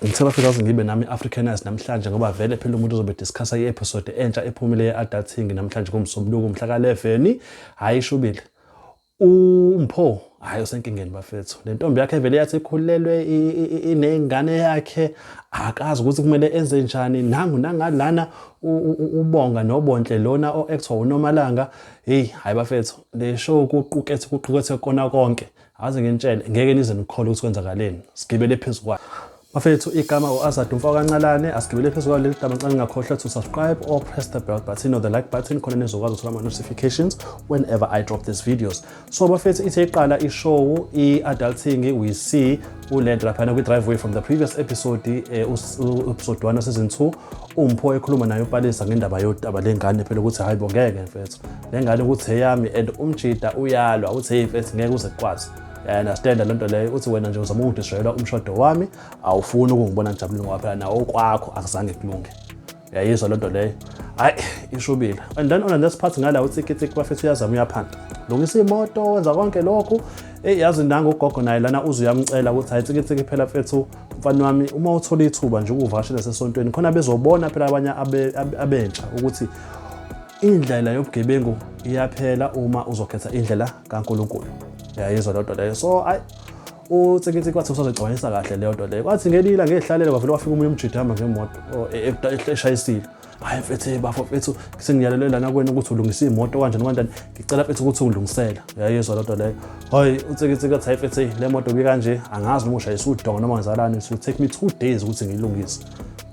Ngithe bafethu ngibe nami Africanized namhlanje ngoba vele phela umuntu uzobe discussa i-episode entsha ephumile ye-Adulting namhlanje kuMsombuluko mhla ka-11. Hhayi ishubile. UMpho hhayi usenkingeni bafethu. Le ntombi yakhe vele yathi ikhulelwe inengane yakhe akazi ukuthi kumele enze njani. Nangu nangalana uBonga noBontle lona o-actor uNomalanga. Hey hhayi bafethu le show kuqukethe kuqukethe kona konke. Aze nginitshele ngeke nize nikholwe ukuthi kwenzakaleni. Sigibele phezu kwayo. Bafethu igama u-Azad umfo kaNcalane asigibele phezu kwayo leli daba ngicela ningakhohlwa to subscribe or press the bell button or the like button khona nizokwazi ukuthola ama-notifications whenever I drop these videos. So bafethu ithe iqala ishow i-adulting we see ulento laphana kwi-driveway from the previous episode episode 1 season 2 uMpho ekhuluma naye uPalesa ngendaba yodaba lengane phela ukuthi hayi bo ngeke mfethu le ngane ukuthi eyami and umjida uyalwa uthi hey mfethu ngeke uze kukwazi. Uya-understand le nto leyo uthi wena nje uzama ukungidisrayela umshado wami awufuni ukungibona ngijabulile ngoba phela nawo okwakho akuzange kulunge. Uyayizwa le nto leyo? Hayi ishubile. And then on the next part ngala utsikitsiki bafethu uyazama uyaphanda. Lungisa imoto wenza konke lokhu. Eyi yazi nangu ugogo naye lana uze uyamcela ukuthi hayi tsikitsiki phela mfethu mfana wami uma uthola ithuba nje ukuvakashela sesontweni khona bezobona phela abanye abentsha ukuthi indlela yobugebengu iyaphela uma uzokhetha indlela kaNkulunkulu. Uyayizwa loo nto leyo. So ayi uTsikitsiki wathi usazogcwanisa kahle leyo nto leyo. Kwathi ngelila ngehlalele kwavele kwafika omunye umjidi ehamba ngemoto eshayisile. Hhayi mfethu bafo mfethu sengiyalelwe lana kuwena ukuthi ulungise imoto kanjani kanjani ngicela mfethu ukuthi ungilungisele. Uyayizwa loo nto leyo. Hhayi uTsikitsiki wathi hhayi mfethu le moto kanje angazi noma ushayisa udonga noma ngenzakalani it will take me 2 days ukuthi ngiyilungise.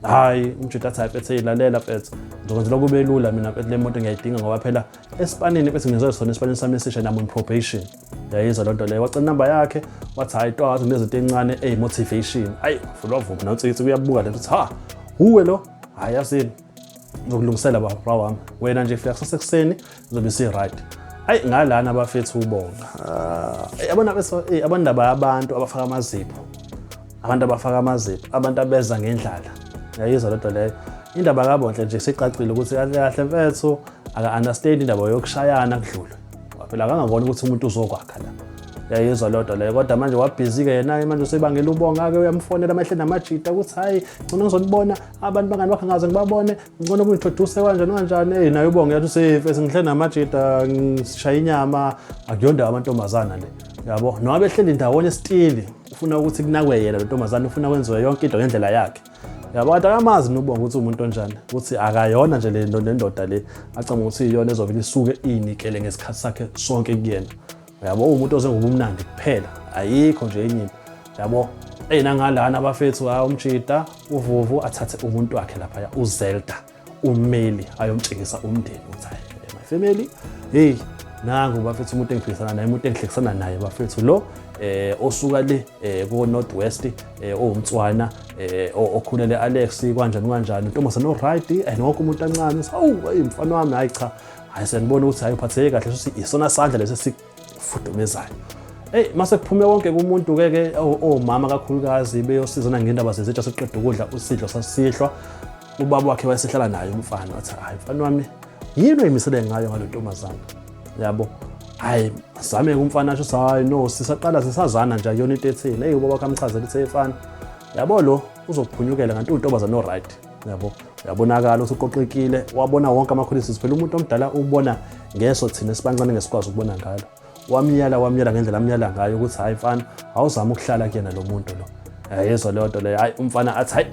Hhayi umjidi athi hhayi mfethu lalela mfethu ngizokwenzela kube lula mina mfethu le moto ngiyayidinga ngoba phela esipanini mfethu ngenza sona esipanini sami esisha nami on probation. Uyayizwa loo nto leyo. Wacela inamba yakhe wathi hhayi to wathi kunezinto encane eyi-motivation. Ayi futhi wavuma noTsikitsiki uyabuka lento uthi ha uwe lo hhayi yazini ngizokulungisela baba bra wami wena nje fika kusasa ekuseni ngizobe si-right. Hayi ngalana bafethu uBonga. Yabona bese abandaba yabantu abafaka amazipho. Abantu abafaka amazipho, abantu abeza ngendlala. Uyayizwa lento leyo. Indaba kaBontle nje sicacile ukuthi kahle kahle mfethu aka-understand indaba yokushayana kudlulwe. Phela akangabona ukuthi umuntu uzokwakha la. Uyayizwa loo nto leyo kodwa manje wabhizi-ke yena-ke manje usebangela uBonga-ke uyamfonela amahle namajita ukuthi hhayi ngcono ngizonibona abantu bangani bakhe ngaze ngibabone ngcono kungintroduce kanjani kanjani. Eyi naye uBonga yathi usefe sengihle namajita ngishaya inyama akuyondawo amantombazana le yabo noma behleli ndawonye stili ufuna ukuthi kunakwe yena lo ntombazane ufuna kwenziwe yonke into ngendlela yakhe yabo kanti akamazi noBonga ukuthi umuntu onjani ukuthi akayona nje le ndoda le acabanga ukuthi iyona ezovele isuke iyinikele ngesikhathi sakhe sonke kuyena yabo umuntu oze ngobumnandi kuphela ayikho nje enye into yabo. Eyi nangalana abafethu hayi umjida uVuvu athathe umuntu wakhe laphaya uZelda ummeli ayomtshengisa umndeni ukuthi hayi my family hey nangu bafethu umuntu engiphilisana naye umuntu engihlekisana naye bafethu lo osuka le ko North West owumtswana okhulele Alex kanjani kanjani intombazane o right and wonke umuntu ancane hawu hey mfana wami hayi cha hayi senibona ukuthi hayi uphatheke kahle shuthi isona sandla lesi sikufudumezayo. Hey mase kuphume wonke kumuntu ke ke omama kakhulukazi beyosizana ngendaba zezitsha seqeda ukudla usidlo sasihlwa ubaba wakhe wayesehlala naye umfana wathi hayi mfana wami yini oyimisele ngayo ngalo ntombazana yabo. Hayi azame umfana asho hayi no sisaqala sisazana nje akuyona into ethini. Hey ubaba wakhe amchazela uthe mfana yabo lo uzokuphunyukela kanti untombazana o right yabo uyabonakala ukuthi uqoqekile wabona wonke ama-qualities phela umuntu omdala ubona ngeso thina esibancane ngesikwazi ukubona ngalo. Wamyala wamyala ngendlela amyala ngayo ukuthi hayi mfana awuzama ukuhlala kuyena lo muntu lo. Yayizwa leyo nto leyo. Hayi umfana athi hayi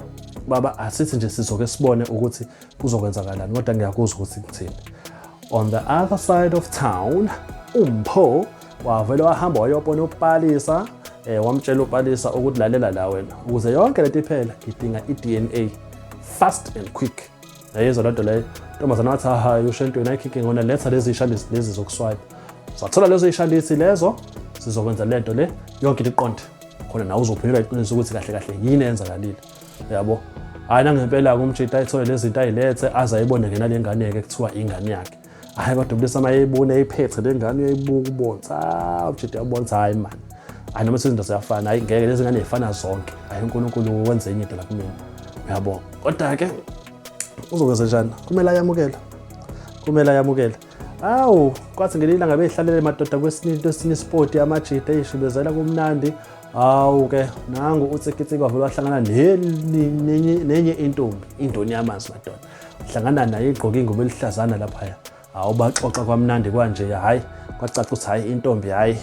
baba asithi nje sizoke sibone ukuthi kuzokwenzakalani kodwa ngiyakuzwa ukuthi kuthini. On the other side of town uMpho wavele wahamba wayobona uPalisa wamtshela uPalisa ukuthi lalela la wena ukuze yonke lento iphela ngidinga i-DNA fast and quick. Yayizwa lento leyo. Ntombazana wathi hayi usho entweni ayikhikhe ngona letha lezi ishalisi lezi zokuswipe. Sathola lezo ishalisi lezo sizokwenza lento le yonke into iqonde. Khona nawe uzophunyelwa iqiniso ukuthi kahle kahle yini eyenzakalile. Yabo. Hayi nangempela umjita ayithole lezi zinto ayilethe aze ayibone ngena le ngane ke kuthiwa ingane yakhe. Hayi kodwa ubulisa mayeyibona eyiphethe le ngane uyayibuka ubonsa. Umjita uyabona hayi man. Hayi noma izinto ziyafana hayi ngeke lezi ngane zifana zonke. Hayi uNkulunkulu wenze enye into la kumina. Uyabo. Kodwa ke uzokwenza njani? Kumele ayamukele. Kumele ayamukele. Awu kwathi ngelinye ilanga behlalele madoda kwesinye into esinye isport amajita eyishibezela kumnandi. Hawu ke, nangu uTsikitsiki wavele wahlangana nenye intombi, indoni yamanzi madoda. Hlangana naye igqoke ingubo elihlazana laphaya. Hawu, baxoxa kwamnandi kwanje, hhayi kwacaca ukuthi hhayi intombi, hhayi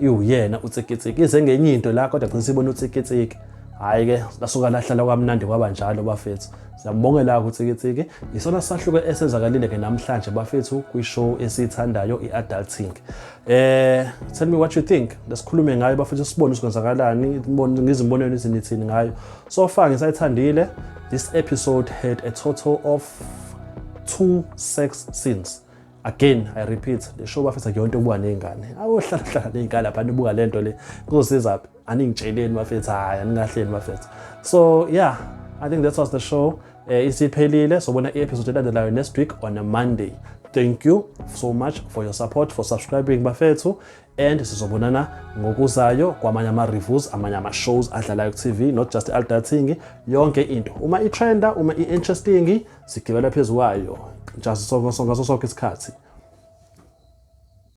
iwuyena uTsikitsiki. Ize ngenye into la kodwa gcina sibona uTsikitsiki. Hhayi-ke lasuka lahlala kwamnandi kwaba njalo bafethu. Siyambongela-ke uTsikitsiki. Isona sahluko esenzakalile-ke namhlanje bafethu kwi-show esiyithandayo i-Adulting. Tell me what you think. Lesikhulume ngayo bafethu, sibone ukuthi kwenzakalani, ngizimbonelo izinithini ngayo. So far ngisayithandile. This episode had a total of 2 sex scenes. Again, I repeat, le show bafethu akuyonto ukubuka ney'ngane. Awohlala hlala ney'ngane lapha nibuka le nto le. Kuzosizaphi? Aningitsheleni bafethu, hhayi aningahleni bafethu. So yeah, I think that was the show. Isiphelile, sobona i-episode elandelayo next week on a Monday. Thank you so much for your support, for subscribing bafethu, and sizobonana ngokuzayo kwamanye ama-reviews, amanye ama-shows adlalayo ku-TV, not just i-Adulting, yonke into. Uma i-trenda, uma i-interesting, sigibela phezu kwayo. Just sonke ngaso sonke isikhathi.